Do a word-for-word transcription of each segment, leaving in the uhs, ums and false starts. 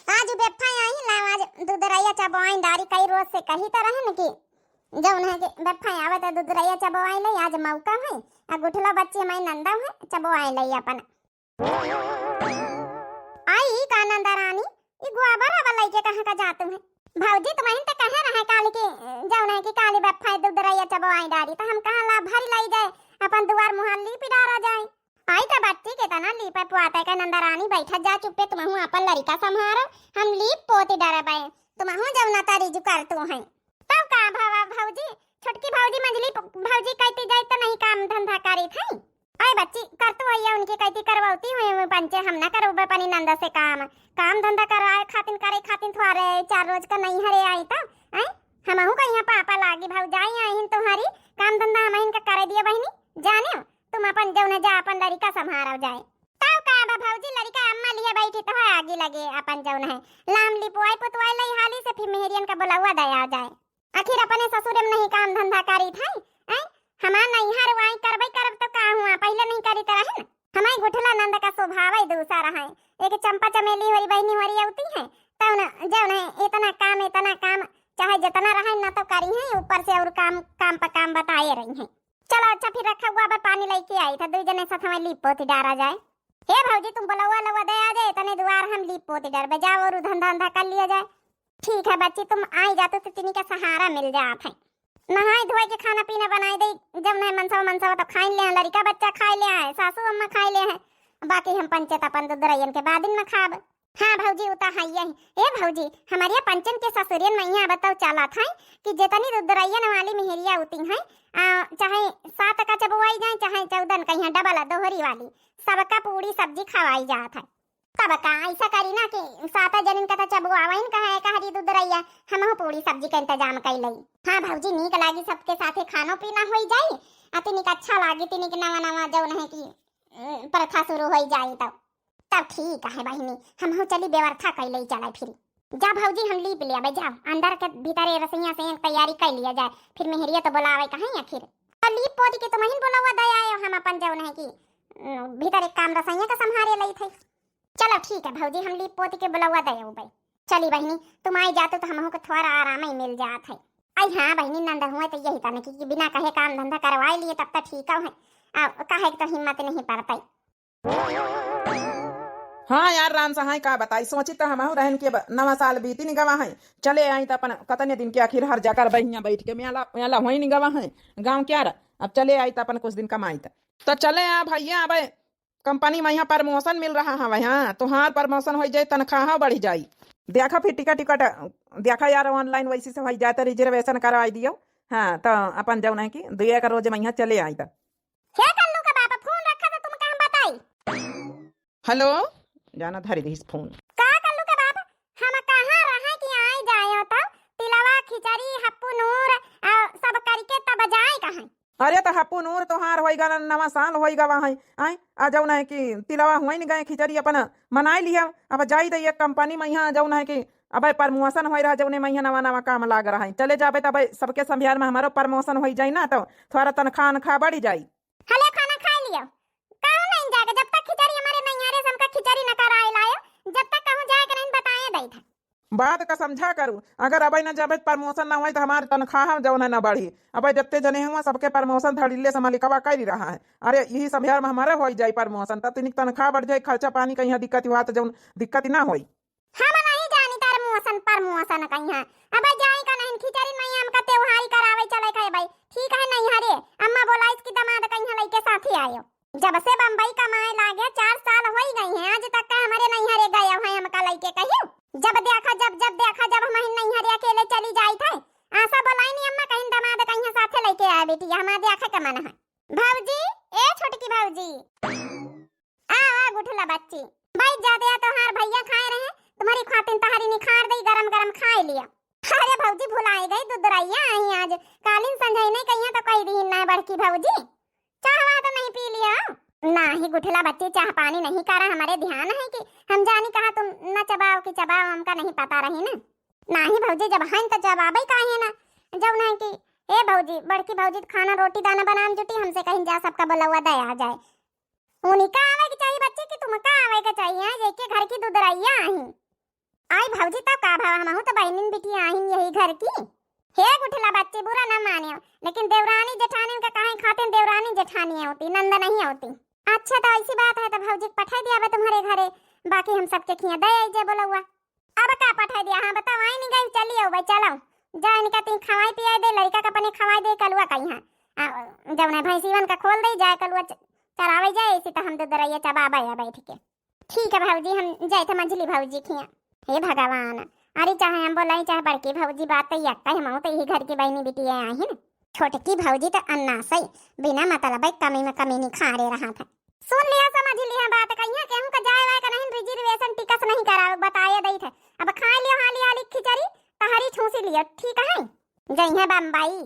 आज बेफा आई ला, आज दुदरैया चबवाइन डारी। कई रोज से कही त रहन कि जौन है कि बेफा आवे त दुदरैया चबवाइन ले, आज मौका है। आ गुठला बच्ची हमारी नंदा है, चबवाइन ले अपन। आई का नंदा रानी, ई गोबर अब लइके कहाँ का जातू है? भौजी, तुमहिन त कहे रहे काली कि जौन है कि काली बेफा दुदरैया चबवाइन डारी, त हम कहा ला भरी लई जाए, अपन दुआर मुहार लीपि डारा जाए। आई त बच्ची केतना लीपे पुआते का नंदा रानी, बैठत जा चुप्पे, तुमहू अपन लरिका संभारो, हम लीप पोती डरबे, तुमहू जौना तारी जुकर तू हैं। तब का भवा भौजी, छोटकी भौजी, मंझली प-, भौजी कहती जाई त नहीं काम धंधा करी थई। आई बच्ची, कर तू भैया उनकी कहती करवौती हुई, हुई पंचे हम ना करबे अपनी नंदा से काम, काम धंधा कराए खातिन, करे खातिन थोड़े चार रोज का नहीं हरे आई त, आई हमहू का यहाँ पापा लागी, भौजाई आई हिन तुम्हारी, काम धंधा हम इनका करे दिए बहिनी, जाने तुम अपन जौन है जा अपन लरिका संभारो जाए। तब का बा भौजी, लरिका अम्मा लिए बैठी त है आगी लगे अपन जौन है। लाम लिपवाई पुतवाई लई हाली से फिर मेहरियन का बुलौआ दया जाए। आखिर अपने ससुर में नहीं काम धंधा करी थई, हैं? हमार नैहर वाई करबे करब त का हुआ, पहिले नहीं करी त रहन। हमारी गुठला नंद का स्वभाव है दूसरा है। एक चंपा चमेली होरी बहिनी होरी अवती है, तौन जौन है इतना काम, इतना काम, चाहे जितना रहे ना तो करी है, ऊपर से और काम, काम पर काम बताए रही है। चलो अच्छा, फिर रखा हुआ पर पानी लेके आई था, दुई जने साथ हमें लीप पोती डारा जाए। हे भौजी, तुम बुलौआ लौआ दे आ जाए, तने दुआर हम लीप पोती डरबे, जाओ और धंधा धंधा कर लिया जाए। ठीक है बच्ची, तुम आई जाते तो तिनी का सहारा मिल जात है। नहाई धोए के खाना पीना बनाई दे, जब नहीं मनसवा मनसवा तो खाई ले, लड़का बच्चा खाई ले है, सासू अम्मा खाई ले है, बाकी हम पंचे त अपन दुदरैयन के बादिन में खाब। हाँ भौजी, उ त है यही। ए भौजी, हमारे पंचन के ससुरियन में यहाँ बताओ चला था कि जितनी दुदरैयन वाली मेहरिया होती हैं, आ, चाहे सात का चबवाई जाए, चाहे चौदन का यहाँ डबल दोहरी वाली, सबका पूरी सब्जी खवाई जात है। तब का ऐसा करी ना कि सात जनिन का त चबवाइन का है, कहरी दुदरैया, हमहू पूरी सब्जी का इंतजाम कर लई। हाँ भौजी, नीक लागी, सबके साथे खानो पीना होई जाई, आ तिनिक अच्छा लागी, तिनिक नवा नवा जौन है कि, उम, प्रथा शुरू होई जाई तब। तब ठीक है बहिनी, हमहू चली व्यवस्था कई लई चला फिर। जा भौजी, हम लीप ले आबे, जाओ अंदर के भीतरे रसोइया से तैयारी कर लिया जाए, फिर मेहरिया तो बुलावे कहीं आखिर। तो लीप पोती के तुमहिन बुलावा दे आए, हम अपन जौन है कि, उम, भीतर एक काम रसोइया का संभारे लई थे। चलो ठीक है भौजी, हम लीप पोती के बुलावा दे आउबे। चली बहिनी, तुम आई जाते तो हमहू के थोड़ा आराम ही मिल जात है। आई हाँ बहिनी, नंद हुए तो यही तने कि, कि बिना कहे काम धंधा करवाए लिए तब तक ठीक है, आ, कहे के तो हिम्मत नहीं पड़ता। हाँ यार राम सहाय, का बताई, सोची त हमहू रहन के ब-, नवा साल बीतिन गवा है, चले आई त अपन कतने दिन के आखिर हर जाकर बहिया बैठ के मेला, मेला होइन गवा है गाँव के यार। अब चले आई त अपन कुछ दिन कमाई त, त चले आ भैया, अब कंपनी में यहाँ promotion मिल रहा है, हाँ तुहार promotion होइ जाई, तनख्वाह बढ़ जाई। देखा फिर टिकट टिकट देखा यार, online वैसे से होइ जाए त reservation करवाई दियो। हाँ त अपन जौन है कि दुए का रोज में यहाँ चले आई त। हे कल्लू के बाप, फोन रखा त तुमका हम बताई। हेलो, जाना धरी रहीस फोन। का कल्लू के बाप, हम कहाँ रहे कि आई जायो त तिलवा खिचड़ी हप्पू नूर आ सब करके तब जाए कहाँ? अरे त हप्पू नूर तोहार होई गवा, नवा साल होई गवा है, आय आ जौन है कि तिलवा होइन गए, खिचड़ी अपन मनाई लिया। अब जाई दे एक कंपनी में यहाँ जौन है कि अब promotion होई रहा, जौने में यहाँ नवा नवा काम लाग रहा है, चले जाबे तब सबके संभार में हमारो promotion होई जाई ना, तो थोड़ा तनख्वाह अनख्वाह बढ़ी जाई। हले खाना खाई लियो, कहूँ नहीं जाके, जब तक खिचड़ी हमारे नैहरे से हमका खिचड़ी न कराए लायो, जब तक कहूँ जाए के नहीं बताए दई था। बात का समझा करू, अगर अबे न जाबे promotion न होई त हमार तनख्वाह जौन है न बढ़ी। अबे जत्ते जने हुआ सबके promotion धड़िल्ले से मालिकवा करी रहा है। अरे यही संभार में हमारे होई जाई promotion, त तिनिक तनख्वाह बढ़ जाई, खर्चा पानी का यहाँ दिक्कत हुआ त जौन दिक्कत ना होई। हम नहीं जानी तार promotion, promotion कहीं है। अबे जाई का नहीं, खिचड़ी में हमका त्योहारी करावे चले खाए भाई। ठीक है नैहरे, अम्मा बोलाइस कि दामाद कहीं लइके साथे आयो। जब से बम्बई कमाए लागे, चार साल होई गई हैं, आज तक का हमारे नैहरे गए हैं हमका लइके कहियो। जब देखा, जब, जब देखा, जब हम नैहरे अकेले चली जाई थे, आशा बोलाई नहीं अम्मा, कहीं दामाद कहीं साथे लइके आए बेटी, हमारे देखे के मन है। भौजी, ए छोटकी भौजी, आ, आ गुठला बच्ची, बैठ जाते हैं, तोहार भैया खाए रहे, तुम्हारी खातिन तहारी निखार दई, गरम गरम खाए लिया। अरे भौजी, भुलाई गई, दुदरैया आई आज, कालिन संझई नहीं कहिया तो कही दी ना बड़की भौजी। चाहवा तो नहीं पी लिया? नाही गुठला बच्ची, चाह पानी नहीं करा, हमारे ध्यान है कि हम जानी कहा तुम न चबाओ कि चबाओ, हमका नहीं पता रही ना। नाही भौजी, जब हन तो चबाबे काहे ना, जौन है कि ए भौजी, बड़की भौजी तो खाना रोटी दाना बनान जुटी, हमसे कहीं जा सबका बुलौआ दे आ जाए। उनका आवे के चाहिए बच्ची कि तुमका आवे के चाहिए, हाँ, ये के घर की दुदरैया आई। आ भौजी, तब का भवा, हमहू तो बहिनिन बिटिया आहिन यही घर की। हे गुठला बच्ची, बुरा न मानियो, लेकिन देवरानी जेठानी का काहे खातिर देवरानी जेठानी होती, नंद नहीं होती। अच्छा, तो ऐसी बात है तो भौजी के पठाई दिया बे तुम्हारे घरे, बाकी हम सबके खिया दे आई जे बोलौआ। अब का पठाई दिया, हाँ बताओ, आई नहीं गई, चली आओ भाई, चलो। जा इनका तीन खवाई पियाई दे, लड़का का अपने खवाई दे, कलुआ का यहाँ। आ, जौन है भैंसीवन का खोल दे, जाए कलुआ च-, चरावे जाए, ऐसे तो हम दुदरैया चबाबे है बैठ के। ठीक है भौजी, हम जाए थे मंझली भौजी खिया। हे भगवान, अरे चाहे हम बोलाई चाहे बड़की भौजी, बात तो यक्का है, हमहू तो यही घर की बहिनी बिटिया आहिन। छोटकी भौजी तो अन्ना सही, बिना मतलब कमी में कमी निखारे रहा था। सुन लिया, समझ लिया बात, कहिया केहू का जाए वाए का नहीं, reservation ticket नहीं करावे, बताए दई थे। अब खाए लियो हाली हाली खिचड़ी, तहरी ठूसी लियो, ठीक है? जइहे बम्बई,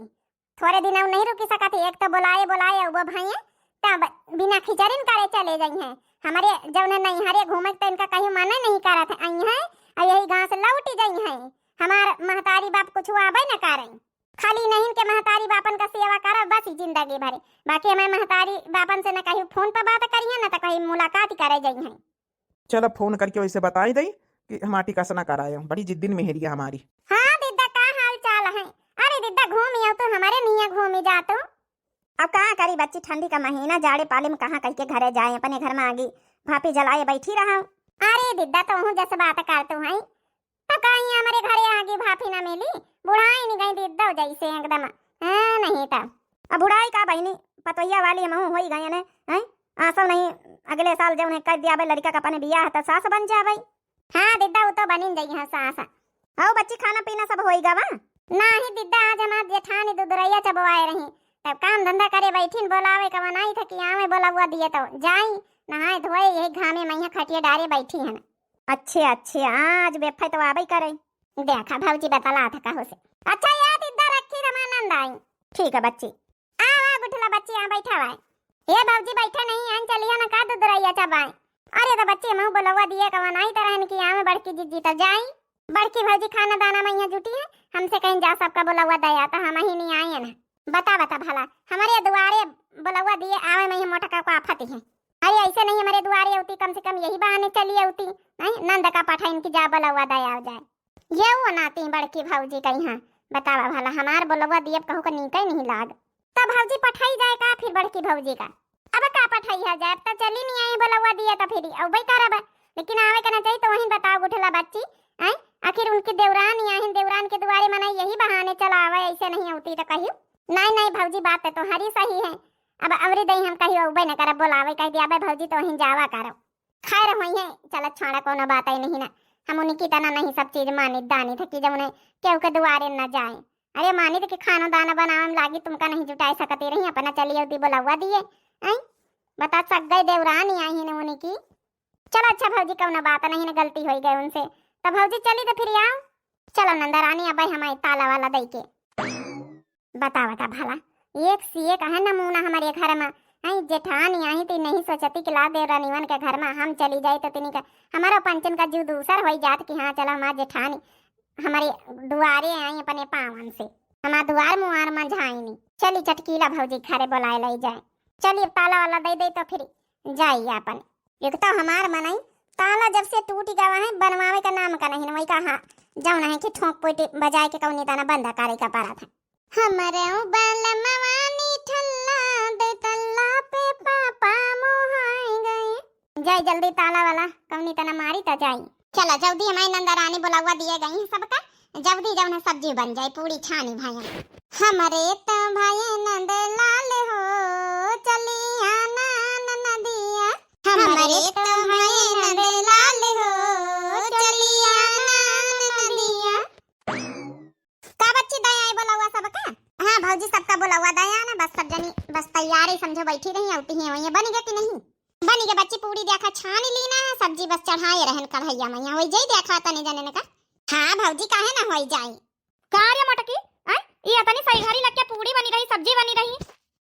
थोड़े दिन और नहीं रुकी सकत है, एक तो बोलाए बोलाए वो भैया, तब बिना खिचड़िन करे चले जइहे। हमारे जौने नैहरे घूमे तो इनका कहीं मने नहीं करत है, आई हैं और यही गाँव से लौटी जइहे। हमार महतारी बाप कुछ आवे न करें, खाली नहीं के महतारी बापन का सेवा करब बस ई जिंदगी भरे। बाकी हमारे महतारी बापन से न कहीं फोन पर बात करिए, न तो कहीं मुलाकात करे जइहे। चलो फोन करके वैसे बताई दई कि हमार टिकस ना करायो, बड़ी जिद्दिन मेहरिया हमारी। हाँ दिद्दा, का हाल चाल है? अरे दिद्दा, घूम आओ तो हमारे निया घूमी जा तू। अब का करी बच्ची, ठंडी का महीना, जाड़े पाले में कहाँ कहीं के घरे जाए, अपने घर में आगी भापी जलाए बैठी रहा। अरे दिद्दा, तो हूँ जस बात कर तू है, तो कहीं हमारे घरे आगी भापी ना मिली, बुढ़ाई नहीं गई दिद्दा जैसे एकदम। हाँ, नहीं तो। अब बुढ़ाई का बहिनी, पतोहिया वाली हमहू होई गए ने, हैं? आसो नहीं, अगले साल जौन है कर दिया भाई लड़का का अपने बियाह है तो सास बन जा भाई। हाँ दिद्दा, वो तो बनिन जाई है सास। आओ बच्ची, खाना पीना सब होई गवा? नाही दिद्दा, आज हमार जेठानी दुदरैया चबवाए रही, तब काम धंधा करे बैठिन, बोलावे का मनाई था कि आवे बोलौआ दिए तो जाई, नहाए धोए यही घामे में यहाँ खटिया डारे बैठी हन। अच्छे अच्छे, आज बेफे तो आवे करे। देखा भौजी बतला था कहो से। अच्छा ये दिद्दा रखी रमानंद आई। ठीक है बच्ची। आ, आ, गुठला बच्ची, आ, बैठा हुआ है। हे भौजी, बैठा नहीं, आन चलिया ना का दुदरैया चबाए। अरे तो बच्ची, हमहू बोलौआ दिए कवन आई तरहन की आवे बड़की जिज्जी तो जाई। बड़की भौजी खाना दाना में यहाँ जुटी है, हमसे कहीं जा सबका बोलौआ दया तो हम ही नहीं आए ना। बता, बता भला, हमारे दुआरे बोलौआ दिए आवे में यहाँ मोटका को आफत है। अरे ऐसे नहीं हमारे दुआरे होती, कम से कम यही बहाने चली होती। नहीं, नंद का पठा इनकी जा बोलौआ दया हो जाए। ये वो नाती बड़की भौजी का यहाँ, बतावा भला, हमार बोलवा दियब कहू का नीके नहीं लाग। तब भौजी पठाई जाए का फिर बड़की भौजी का? अब का पठाई है जाए, अब तो चली नहीं आई बोलवा दिए तो फिर अउबे करब। लेकिन आवे के ना चाहिए तो वहीं बताओ गुठला बच्ची, हैं? आखिर उनकी देवरान आहिन, देवरान के दुआरे मनाई यही बहाने चला आवे, ऐसे नहीं होती तो कही। नहीं, नहीं भौजी, बात तो तुम्हारी सही है। अब अवरी दई हम कही अउबे न करब, बोलावे कह दिया, "अबे भौजी तो वहीं जावा करो।" खैर होई है, चल छोड़ा, कोनो बात ही नहीं ना। हम उनकी तना नहीं सब चीज मानित दानित है कि जब उन्हें केहू के दुआरे न जाए। अरे मानित कि खानो दाना बनावे में लागी, तुमका नहीं जुटाए सकती रही, अपना चली अउती बोलवा दिए। हैं? बता, सक गए देवरानी आई है ना उनकी। चलो अच्छा भौजी, कोनो बात नहीं ना, गलती होई गए उनसे। तब भौजी चली तो फिर आओ। चलो नंदरानी, अब हमारे ताला वाला दई के। बतावा ता भला, एक से एक है नमूना हमारे घर में। हैं, जेठानी आई तो नहीं सोचती कि ला देवरानिवन के घर में हम चली जाए तो तिनी का, हमारा पंचन का जू दूसर होई जात कि हाँ चलो हमार जेठानी हमारे दुआरे आई अपने पावन से, हमार दुआर मुआर मंझाइनी। चली चटकीला भौजी घरे बोलाए लाई जाए। चली अब ताला वाला दे दे तो फिर जाई अपन। एक तो हमार मनई ताला जब से टूट गवा है, बनवावे का नाम का नहीं, वही का हाँ, जौन है कि ठोंक पोटी बजाए के कौनी तना बंद करे का परत है। हमरे बलमवा निठल्ला दे तल्ला पे पापा मोहाई गए। जाई जल्दी ताला वाला, कौनी तना मारी त जाई। चला जल्दी हमारी नंदरानी बुलावा दिए गई हैं सबका, जल्दी जौन है सब्जी बन जाए, पूरी छानी भाई। हमरे तो भाई नंद लाल हो, चलिया ना ननदिया। हमरे तो भाई नंद लाल हो, चलिया ना ननदिया। का बच्ची दे आई बोलौआ सबका? हाँ भौजी, सबका बोलौआ दे आना, बस सब जनी बस तैयार ही समझो बैठी रही, अउती ही वही। बनी गए कि नहीं? बनी गए बच्ची, पूरी देखा छानी ली ना, सब्जी बस चढ़ाए रहन कढ़ैया में, यहाँ वही जई देखा तने जने ने का। हाँ भौजी, काहे ना होई जाई। का रे मोटकी, आय, ई अतनी सही घड़ी लग के पूरी बनी रही, सब्जी बनी रही।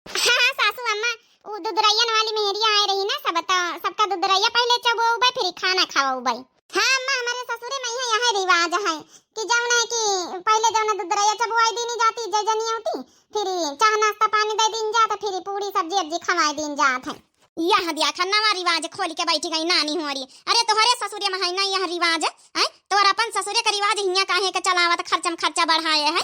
हाँ, हाँ, सासू अम्मा, उ दुदरैयन वाली मेहरिया आए रही ना, सब त, सबका दुदरैया पहले चबोउबे, फिर खाना खवाउबे। हाँ अम्मा, हमारे ससुरे में यहाँ, यहाँ रिवाज है कि जौन है कि पहले जौन दुदरैया चबोआई दीनी जाती, जय जनी अउती, फिर चाह नाश्ता पानी दे दीन जात, फिर पूरी सब्जी अब्जी खवाए दीन जात है। यह देखा नवा रिवाज खोलि के बैठी गई नानी होरी। अरे तोहरे ससुरे मा है ना यह रिवाज, हैं? तोहर अपन ससुरे का रिवाज हियाँ काहे के चलावत, खर्चम खर्चा बढ़ाए है।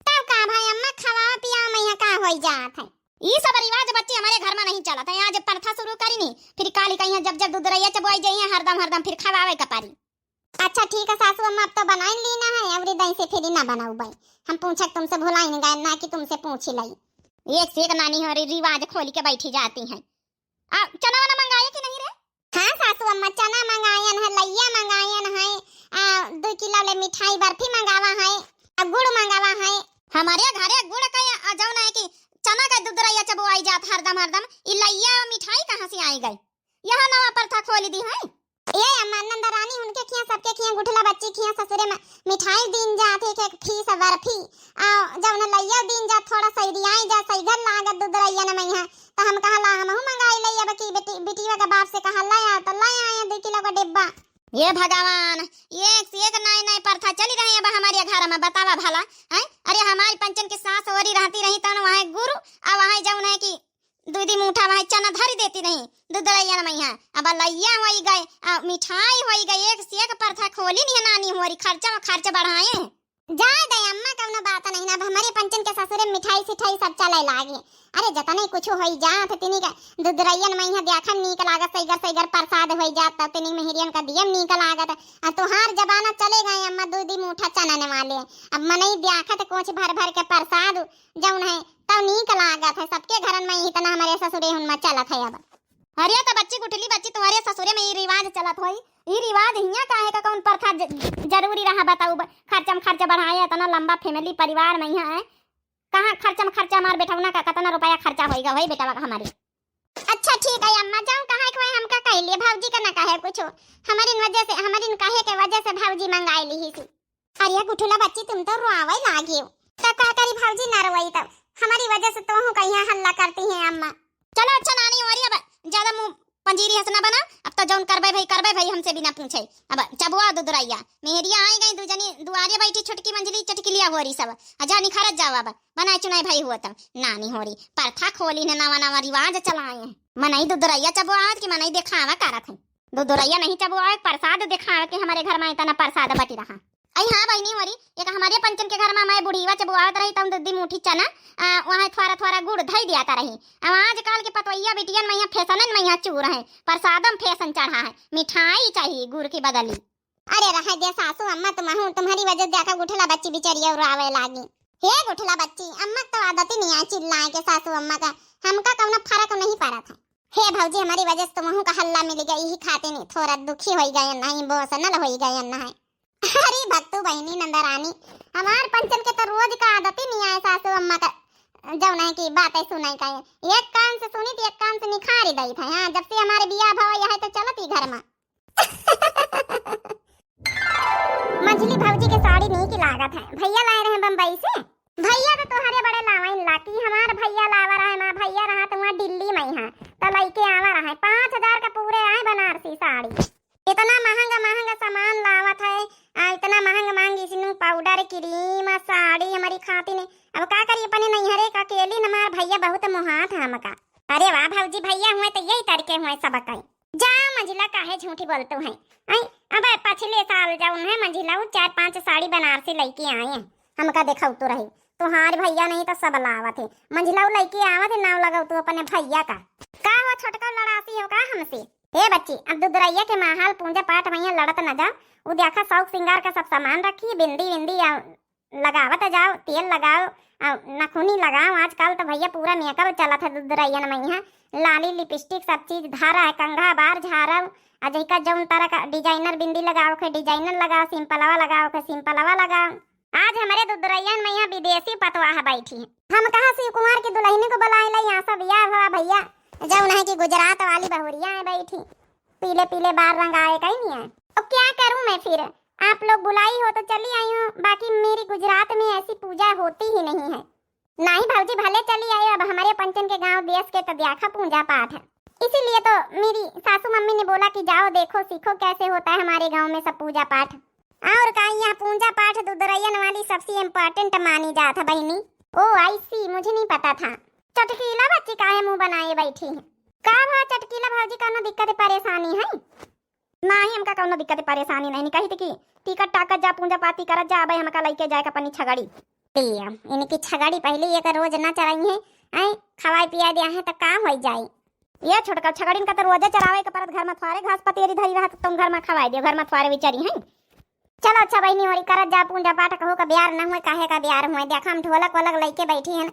तब का भाई अम्मा, खवावा पियावा मा यहाँ का होई जात है? ई सब रिवाज बच्ची हमरे घर मा नहीं चलत है। आज प्रथा शुरू करी नी, फिर काली कहिया जब जब दुदुरैया चबोई जइहे हरदम हरदम फिर खवावे का पारी। अच्छा ठीक है सासू अम्मा, अब तो बनाइन ली ना है, अबरी दई से फिर ना बनाऊ बाई। हम पूछक तुमसे भुलाइन गए ना कि तुमसे पूछी लाई। एक से एक नानी होरी रिवाज खोलि के बैठी जाती हैं। आ, चना वना मंगाए कि नहीं रे? हाँ सासू अम्मा, चना मंगायन है, लइया मंगायन है, आ, दो किलो ले मिठाई बर्फी मंगावा है, आ, गुड़ मंगावा है। हमरे घरे गुड़ का या, आ, जौन है कि चना का दुदुरैया चबोआई जात हरदम हरदम, ई लइया और मिठाई कहाँ से आई गई? यह नवा प्रथा खोलि दी है। ए अम्मा, नंदरानी उनके खिया सबके खिया गुठला बच्ची खिया ससुरे मा मिठाई दीन जात है, एक एक पीस बर्फी, आ, जौन लइया दीन जात थोड़ा सैरियाई जा, सैगर लागत दुदुरैया न मैहा। त हम कहा ला हमहू मंगाई लई, अब की बेटी, बिटिया के बाप से कहा ला आ, त ला आए दो किलो का डिब्बा। ये भगवान, ये एक से एक नए नए प्रथा चली रही अब हमारे घर मा, बतावा भला, हैं? अरे हमारी पंचन के सास ओरी रहती रही तन वहाँ गुरु, आ वहाँ जौन है कि दूधी मूठा वहाँ चना धरी देती रही, दुदुरैया न मैहा। अब लइया होई गए, आ मिठाई होई गए, एक से एक प्रथा खोली नहीं नानी होरी, खर्चा मा खर्चा बढ़ाए। जाए दे अम्मा, कौनो बात नहीं ना, अब हमरे पंचन के ससुरे मिठाई सिठाई सब चले लागे। अरे जतने कुछ होई जात तिनी का दुदुरैयन मैहा देखन नीक लागत, सैगर सैगर प्रसाद होई जात, तब तिनी मेहरियन का दियम नीक लागत। आ तोहार जमाना चले गए अम्मा, दूधी मूठा चनन वाले। अब मनई देखत कोच भर भर के प्रसाद जौन है तब नीक लागत है। सबके घरन मा इतना हमरे ससुरे हुन मा चलत है अब। अरे त बच्ची गुठली बच्ची, तुम्हरे ससुरे मा ई रिवाज चलत होई, ई रिवाज हियाँ काहे का कौन प्रथा ज-, जरूरी रहा बताऊ? ब-, खर्चा मा खर्चा बढ़ाए, इतना लंबा family परिवार मा यहाँ है, कहाँ खर्चा मा खर्चा हमार बेटौना का कितना रुपया खर्चा होई गा होई बेटवा का हमारे। अच्छा ठीक है अम्मा, जौन कहे के होए हमका कह लिए, भौजी का ना कहे कुछ, हमारिन वजह से, हमारिन कहे के वजह से भौजी मंगाई ली ही सी। अरे गुठुला बच्ची, तुम तो रोआवे लागियो। त का करी भौजी, ना रोई तब। हमारी वजह से तोहू का यहाँ हल्ला करती हैं अम्मा। चलो अच्छा नानी होरी, अब ज्यादा मुँह पंजीरी हंस ना बना। अब तो जौन करबे भाई, करबे भाई, हमसे बिना पूछे। अब चबुआ दुदुरैया, मेहरिया आई गई, दू जनी दुआरे बैठी, छोटकी मंझली चटकिलिया होरी सब। आ जा निखरत जाओ, अब बनाए चुनाए भाई हुआ तब। नानी होरी, प्रथा खोली ने, नवा नवा रिवाज चलाए हैं। मनई दुदुरैया चबुआवत कि मनई देखावा करत है। दुदुरैया नहीं चबुआवे, प्रसाद देखावे कि हमारे घर मा इतना प्रसाद बटी रहा। अई हाँ बहिनी होरी, एक हमारे पंचन के घर मा मैं बुढ़ीवा चबुआवत रही, तब दूधी मूठी चना, आ, वहाँ थोड़ा थोड़ा गुड़ धई दियात रही। अब आजकल के पतवैया बिटियन मा यहाँ फैशनन मा यहाँ चूर है, प्रसादम फैशन चढ़ा है, मिठाई चाहिए गुड़ की बदली। अरे रहे दे सासू अम्मा, तुमहू, तुम्हारी वजह से देखा गुठला बच्ची बिचरिया रोआवे लागी। हे गुठला बच्ची, अम्मा तो आदत ही नहीं आए चिल्लाए के सासू अम्मा का, हमका कौनो फर्क नहीं पड़त है। हे भौजी, हमारी वजह से तुमहू का हल्ला मिल गया, यही खातिर थोड़ा दुखी होई गए ना, इमोशनल होई गए ना है। अरे भक्तू बहिनी नंदरानी, हमार पंचन के तो रोज का आदत ही नहीं आए सासू अम्मा का, जौन है कि बातें सुनाई का है। एक कान से सुनी तो एक कान से निखारी दई था। हाँ, जब से हमारे बियाह भवा यह तो चलत ही घर मा। मझली भौजी के साड़ी नीक लागत है, भैया लाए रहे बम्बई से। भैया तो तोहरे बड़े लावाइन लाकी, हमार भैया लावा रहे, हमार भैया रहा तो वहाँ दिल्ली मा ही, तो लइके आवा रहे, पाँच हजार का पूरे आए बनारसी साड़ी। इतना महंगा महंगा सामान लावत है, आ, इतना महंगा महंगा इसनू पाउडर, क्रीम, आ, साड़ी हमारी खाती नहीं। अब का करी, अपने नैहरे का अकेली न, हमार भैया बहुत मोहात है हमका। अरे वाह भौजी, भैया हुए तो यही तरीके हुए सबका। जा मंझिला, काहे झूठी बोलतू है? आई, अब पछले साल जौन है मंझिला उ चार पांच साड़ी बनारसी लइके आए हैं, हमका देखौतू रही। तोहार भैया नहीं तो सब लावत है। मंझिला उ लइके आवत है, नाव लगौतू अपने भैया का। का हो छोटका, लड़ासी हो का हमसे? हे बच्ची, अब दुदुरैया के माहौल पूजा पाठ में लड़त न जा। उ देखा शौक सिंगार का सब सामान रखी, बिंदी विंदी आ लगावत जाओ, तेल लगाओ, आ, नखुनी लगाओ। आजकल तो भैया पूरा मेकअप चलत है दुदुरैयन में यहाँ, लाली लिपस्टिक सब चीज धरा है, कंघा बार झारव, आ जैका जौन तरह का डिजाइनर बिंदी लगाओ के डिजाइनर लगाओ, सिंपलवा लगाओ के सिंपलवा लगाओ। आज हमरे दुदुरैयन में यहाँ विदेशी पतवाह बैठी है। हम कहा शिव कुमार की दुल्हनी को बुलाए लाई, यहाँ सब या भवा भैया जौन है कि गुजरात वाली बहुरिया है बैठी, पीले पीले बार रंगाए कहीं नहीं है। अब क्या करूँ मैं फिर, आप लोग बुलाई हो तो चली आई हूँ, बाकी मेरी गुजरात में ऐसी पूजा होती ही नहीं है। नहीं भौजी, भले चली आई, अब हमारे पंचन के गांव देश के तो देखा पूजा पाठ है, इसीलिए तो मेरी सासू मम्मी ने बोला कि जाओ देखो सीखो कैसे होता है हमारे गांव में सब पूजा पाठ। और का, यहाँ पूजा पाठ दुदुरैयन वाली सबसे इम्पोर्टेंट मानी जात है बहिनी। ओ आई सी, मुझे नहीं पता था। चटकीला बच्ची काहे मुंह बनाए बैठी है? का भा चटकीला भौजी, कौनो दिक्कत परेशानी है? नाही, हमका कौनो दिक्कत परेशानी नहीं, कही थी कि टिकट टाकत जा, पूजा पाती करत जा, अबे हमका लइके जाए के अपनी छगड़ी। पिया, इनकी छगड़ी पहले एक रोज ना चराई है, ऐ खवाए पिया दिया है तो काम हो जाई। ये छोटका छगड़िन का तो रोजे चरावे के परत, घर में थ्वारे घास पतेरी धरी रहत, तुम घर में खवाए दियो, घर में थ्वारे बिचरी हैं। चलो अच्छा बहिनी, होरी करत जा पूजा पाठ, कहू का ब्यार न हुए, काहे का ब्यार हुए। देखा हम ढोलक वोलक लइके बैठी हैं,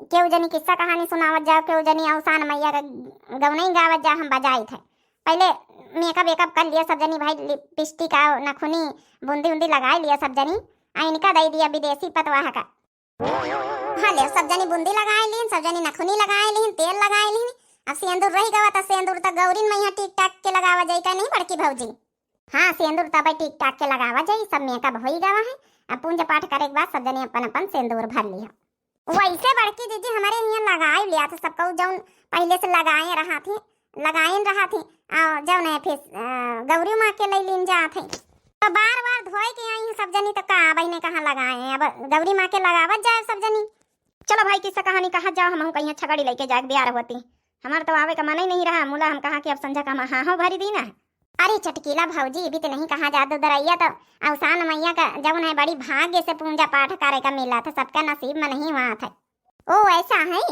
केहू जनी किस्सा कहानी सुनावत जाओ, केहू जनी अवसान मैया का गवनई गावत जाओ, हम बजाइत है। पहले मेकअप वेकअप कर लिया सब जनी भाई, लिपस्टिक आ नखुनी बूंदी उंदी लगाए लिया सब जनी, आ इनका दे दिया विदेशी पतवाह का। हाँ ले, सब जनी बूंदी लगाए लीन, सब जनी नखुनी लगाए लीन, तेल लगाए लीन। अब सेंदूर रही गवा त सेंदूर त गौरिन मैया टीक टाक के लगावा जाई का नहीं बड़की भौजी? हाँ, सेंदूर तब टीक टाक के लगावा जाई, सब मेकअप होई गवा है। अब पूजा पाठ करे के बाद सब जने अपन अपन सेंदूर भर लिया। वैसे बड़की जीजी हमारे यहाँ लगाए लिया था सबको, जौन पहले से लगाए रहा थी, लगाए रहा थी, और जौन है फिर, अ, गौरी माँ के ले लीन जात है। तो बार बार धोए के आई हैं सब जनी, तो का बहिने कहाँ लगाए हैं? अब गौरी माँ के लगावत जाए सब जनी। चलो भाई, किस्सा कहानी कहा जाओ, हमहू कहीं छगड़ी लेके जाए बियार होती। हमार तो आवे का मन ही नहीं रहा, मुला हम कहा कि अब संझा का हम हाँ हो भरी दीना है। अरे चटकीला भौजी, इबित नहीं कहा जात, उधरैया तो अवसान मैया का जौन है बड़ी भाग्य से पूजा पाठ करे का मिला था, सबका नसीब में नहीं हुआ था। ओ ऐसा है?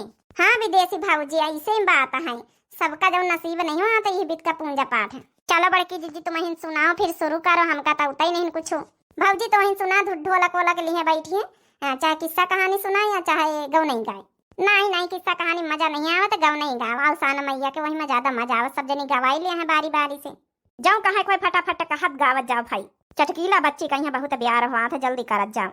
हाँ विदेशी भौजी, ऐसे ही बात है, सबका जौन नसीब नहीं हुआ था ये बित का पूजा पाठ है। चलो बड़की जीजी, तुम ही सुनाओ, फिर शुरू करो, हमका तो उतना ही नहीं कुछ। भौजी तुम ही सुना, धु-, ढोलक वोलक लिए बैठी है, हाँ, चाहे किस्सा कहानी सुनाए या चाहे गवनई गाए। नहीं नहीं, किस्सा कहानी मजा नहीं आवा तो गवनई गाओ, अवसान मैया के वही में ज्यादा मजा आवा, सब जनी गवाई ले हैं बारी बारी से। जाओ कहाँ कोई फटाफट कहत गावत जाओ भाई। चटकीला बच्ची कहीं बहुत ब्यार हुआ था, जल्दी करत जाओ।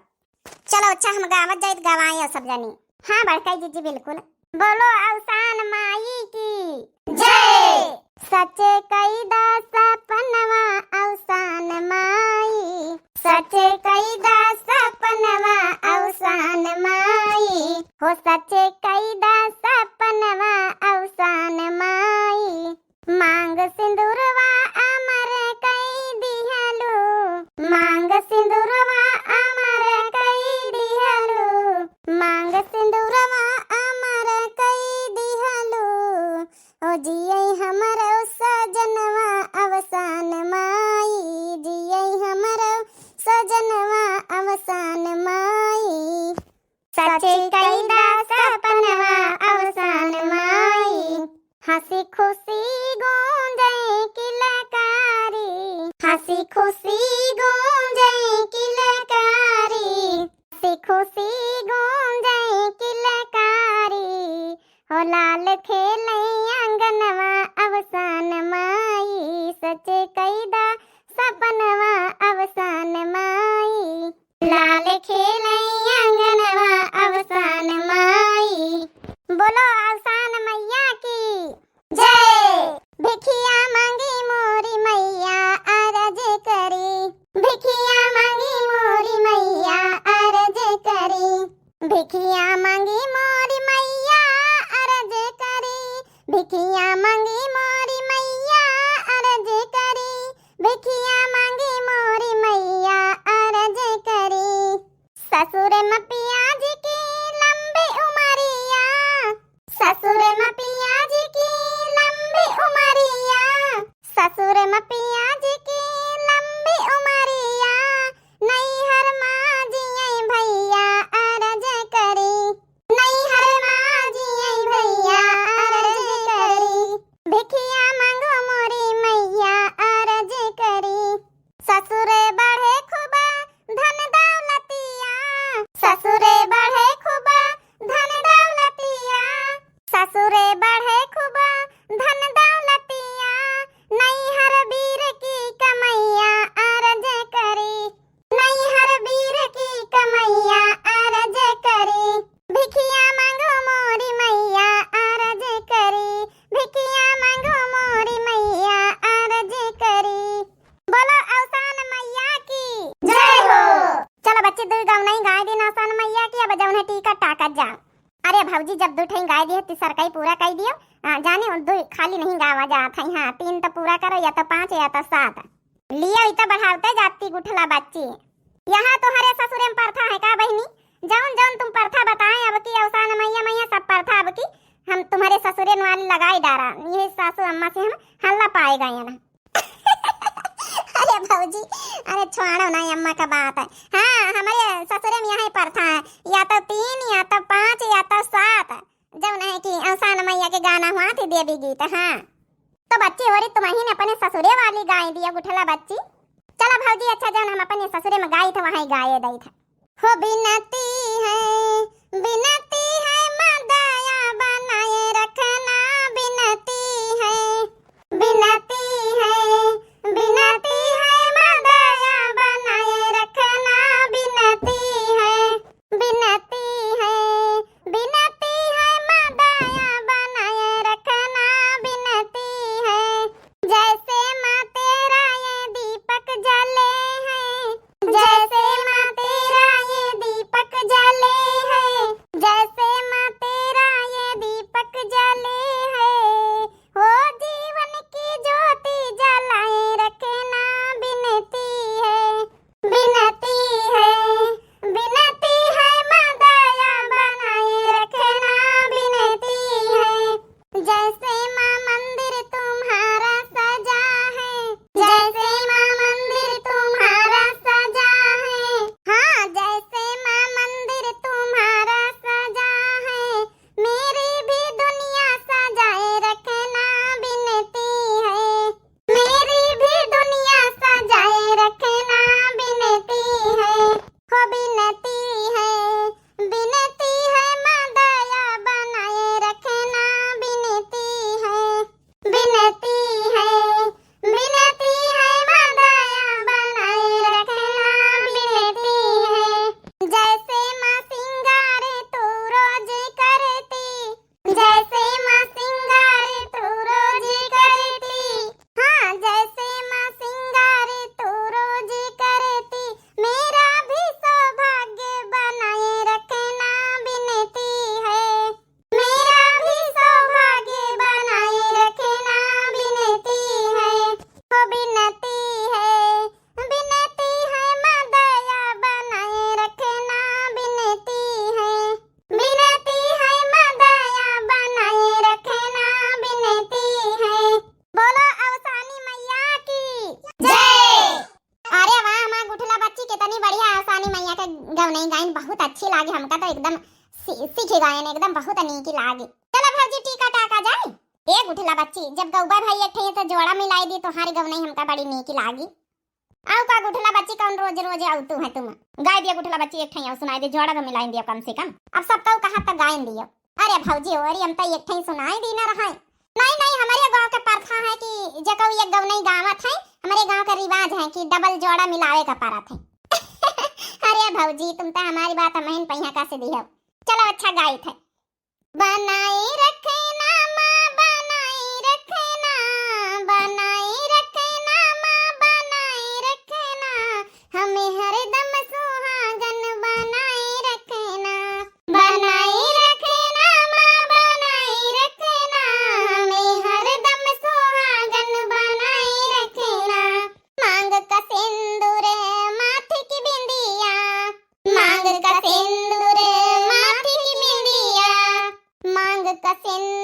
चलो अच्छा, हम गावत जाइत गवाए सब जनी। हाँ बड़काई जीजी बिल्कुल। बोलो अवसान माई की जय। सच कई दा सपनवा अवसान माई, सच कई दा सपनवा अवसान माई, हो सच कई दा सपनवा अवसान माई। मांग सिंदूरवा अमर कई दिहलू, मांग सिंदूरवा अमर कई दिहलू, मांग सिंदूरवा अमर कई दिहलू। ओ जियै हमरो सजनवा अवसान माई, जियै हमरो सजनवा अवसान माई। सच कई दा सपनवा अवसान माई। हंसी खुशी गूंजे किलकारी, हंसी खुशी गूंजे किलकारी, हंसी खुशी गूंजे किलकारी। हो लाल खेले आंगनवा अवसान माई, सच कई दा सपनवा अवसान माई। लाल खेले आंगनवा अवसान माई। बोलो अवसान मैया की जय। भिखिया मांगी मोरी मैया अरज करी, भिखिया मांगी मोरी मैया अरज करी, भिखिया मांगी मोरी मैया अरज करी, भिखिया मांगी मोरी मैया अरज करी, भिखिया मांगी मोरी मैया अरज करी। ससुर म पियाज की लंबी उमरिया, ससुर म पियाज की लंबी उमरिया, ससुर म पियाज की लंबी उमरिया। नैहर मा जियै भैया अरज करी, नैहर मा जियै भैया अरज करी। भिखिया मांगो मोरी मैया अरज करी। ससुरे बढ़े खूबा धन दौलतिया, ससुरे बढ़े खूबा धन दौलतिया, ससुरे बढ़े खूबा धन दौलतिया। नैहर बीर की कमैया अरज करी, नैहर बीर की कमैया अरज करी। भिखिया मांगो मोरी मैया अरज करी, भिखिया मांगो मोरी मैया अरज करी। बोलो अवसान मैया की जय हो। चलो बच्ची, दुई गवनई गाय दिन अवसान मैया की, अब जौन है टिकट टाकत जा। अरे भौजी, जब दू ठई गाय दिए, तीसर कई पूरा कई दियो। आ, जाने उन दू खाली नहीं गावा जात है। हाँ, तीन तो पूरा करो, या तो पाँच या तो सात। लियो, इ तो बढ़ावते जाती गुठला बच्ची। यहाँ तोहरे ससुरे में परथा है का बहिनी? जौन जौन तुम परथा बताए, अब की अवसान मैया मैया सब परथा अब की हम तुम्हरे ससुरे वाली लगाई डारा, ये सासू अम्मा से हम हल्ला पाए गए ना। अरे भौजी, अरे छोड़ो ना अम्मा का बात है। हाँ, हमरे ससुरे में यही प्रथा है, या तो तीन, या तो पाँच, या तो सात, जब नहीं कि अवसान मैया के गाना हुआ थी देवी गीत। हाँ, तो बच्ची होरी तुम्हें अपने ससुरे वाली गाय दिया गुठला बच्ची। चला भौजी, अच्छा जौन हम अपने ससुरे में गाई थे वहीं गाए दई थे। हो बिनती है, बिनती है, माँ दया बनाए रखना, बिनती है, बिनती है, बिनती है, माँ दया बनाए रखना, बिनती है, बिनती है, बिनती है, माँ दया बनाए रखना, बिनती है। जैसे माँ तेरा ये दीपक जले हैं, जैसे माँ तेरा ये दीपक जले हैं, जैसे माँ तेरा ये दीपक जले हैं, हो जीवन की ज्योति जलाए रखना, बिनती है, बिनती है, बिनती है, माँ दया बनाए रखना, बिनती है। जैसे माँ मंदिर तुम्हारा सजा है, जैसे माँ मंदिर तुम्हारा सजा है, हाँ, जैसे माँ मंदिर तुम्हारा सजा है, मेरी भी दुनिया सजाए रखना, बिनती है, मेरी भी दुनिया सजाए रखना, बिनती है, हो बिनती है, बिनती है, माँ दया बनाए रखना, बिनती है, बिनती है, बिनती है, माँ दया बनाए रखना, बिनती है। जैसे माँ सिंगार तू रोज करती, जैसे माँ सिंगार तू रोज करती, हाँ, जैसे माँ सिंगार तू रोज करती, मेरा भी सौभाग्य बनाए रखना, बिनती है, मेरा भी सौभाग्य बनाए रखना, बिनती है, हो बिनती है, बिनती है, माँ दया बनाए रखना, बिनती है, बिनती है, माँ दया बनाए रखना, बिनती है। बोलो अवसानी मैया की जय। अरे वाह, हमार गुठला बच्ची कितनी बढ़िया अवसानी मैया के गवनई गाइन, बहुत अच्छी लागी हमका तो, एकदम सी-, सीखी गायन एकदम बहुत नीकी लागी। चला भौजी, टीका टाका जाए। ए गुठला बच्ची, जब गौबा भाई एक ठे तो जोड़ा मिलाई दी, तोहारी गवनई हमका बड़ी नीकी लागी। आउ का गुठला बच्ची, कौन रोज रोज आउ तू है तुम? गाय दिया गुठला बच्ची, एक ठे आउ सुनाई दे, जोड़ा तो मिलाई दिया कम से कम। अब सब कहू कहा तक गायन दियो। अरे भौजी हो, अरे हम तो एक ठे सुनाई दी ना रहा। नहीं, नहीं, हमारे गाँव के प्रथा है कि जकऊ एक गवनई गावत है, हमारे गाँव का रिवाज है कि डबल जोड़ा मिलावे का परत है। अरे भौजी, तुम तो हमारी बात हमहिन पहिया का से दिहव। चलो अच्छा गाइत है। बनाई रखना माँ, बनाई रखना, बनाई रखना माँ, बनाई रखना, हमें हरदम सुहागन बनाई रखना। बनाई रखना माँ, बनाई रखना, हमें हरदम सुहागन बनाई रखना। मांग का सिंदूर, माथ की बिंदिया, मांग का सिंदूर, माथ की बिंदिया, मांग का सिंदूर,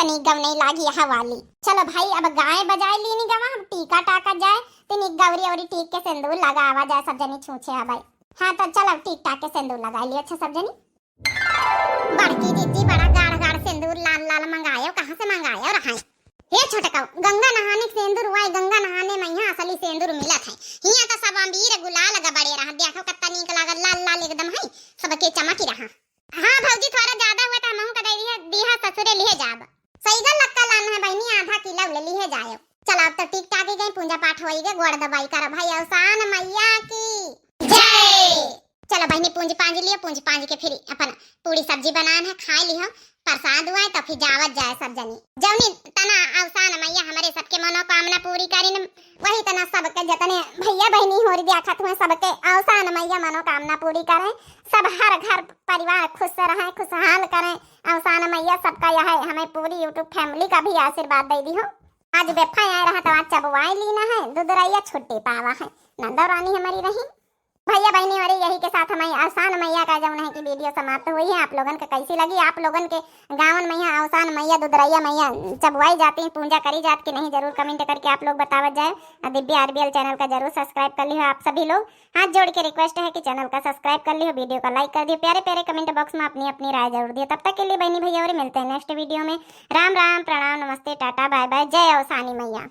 तनी गवनई लागी यह वाली। चलो भाई, अब गाय बजाए लीनी गवा, हम टीका टाका जाए, तनी गौरी औरी टीक के सिंदूर लगावा जाए, सब जनी छूछे आवे। हाँ, तो चलो टीक टाक के सिंदूर लगा लियो, अच्छा सब जनी। बड़की दीदी बड़ा गाढ़ गाढ़ सिंदूर लाल लाल मंगायो, कहाँ से मंगायो रहा? हे छोटका, गंगा नहाने के सेंदुर वाई, गंगा नहाने मइहाँ असली सेंदुर मिलत है। हियाँ तो सब अबीर गुलाल गबड़े रहा, देखो कत्ता नीक लागल, लाल लाल एकदम है, सबके चमकी रहा। हाँ भौजी, थोड़ा ज्यादा हुआ तो हमहू का दे दिया, दिहा ससुरे लिहे जाब। सईगल लक्का लान है बहिनी, आधा किलो ले लिहे जायो। चलो अब तो टीक टाक गई, पूजा पाठ होई गए, गोड़ दबाई करो भाई, अवसान मैया की जय। चलो बहिनी, पूंज पांज लियो, पूंज पांज के फिर अपन पूरी सब्जी बनान है, खाए लिहो, प्रसाद हुआ है तो फिर जावत जाए सब जनी। जौनी तना अवसान मैया हमरे सबके मनोकामना पूरी करिन, वही तना सबके जतने भैया बहिनी होरी देखत हुए सबके अवसान मैया मनोकामना पूरी करें, सब हर घर परिवार खुश रहें, खुशहाल करें। अवसान मैया सबका यह हमें पूरी YouTube family का भी आशीर्वाद दे दी हो। आज बेफा आए रहा तो आज चबवाई लीना है, दुदरैया छुट्टी पावा है, नंदो रानी हमारी रही। भैया बहिनी, और यही के साथ हमारी अवसान मैया का जौन है कि वीडियो समाप्त हुई है। आप लोगन के कैसी लगी? आप लोगन के गाँवन मइहाँ अवसान मैया, दुदरैया मैया चबुआई जाती, पूजा करी जात कि नहीं, जरूर कमेंट करके आप लोग बतावत जाए। और दिव्या आरबीएल चैनल का जरूर सब्सक्राइब कर लियो आप सभी लोग। हाथ जोड़ के रिक्वेस्ट है कि चैनल का सब्सक्राइब कर लियो, वीडियो का लाइक कर दियो, प्यारे प्यारे कमेंट बॉक्स में अपनी अपनी राय जरूर दियो। तब तक के लिए बहिनी भैया और मिलते हैं नेक्स्ट वीडियो में। राम राम, प्रणाम, नमस्ते, टाटा, बाय बाय, जय अवसानी मैया।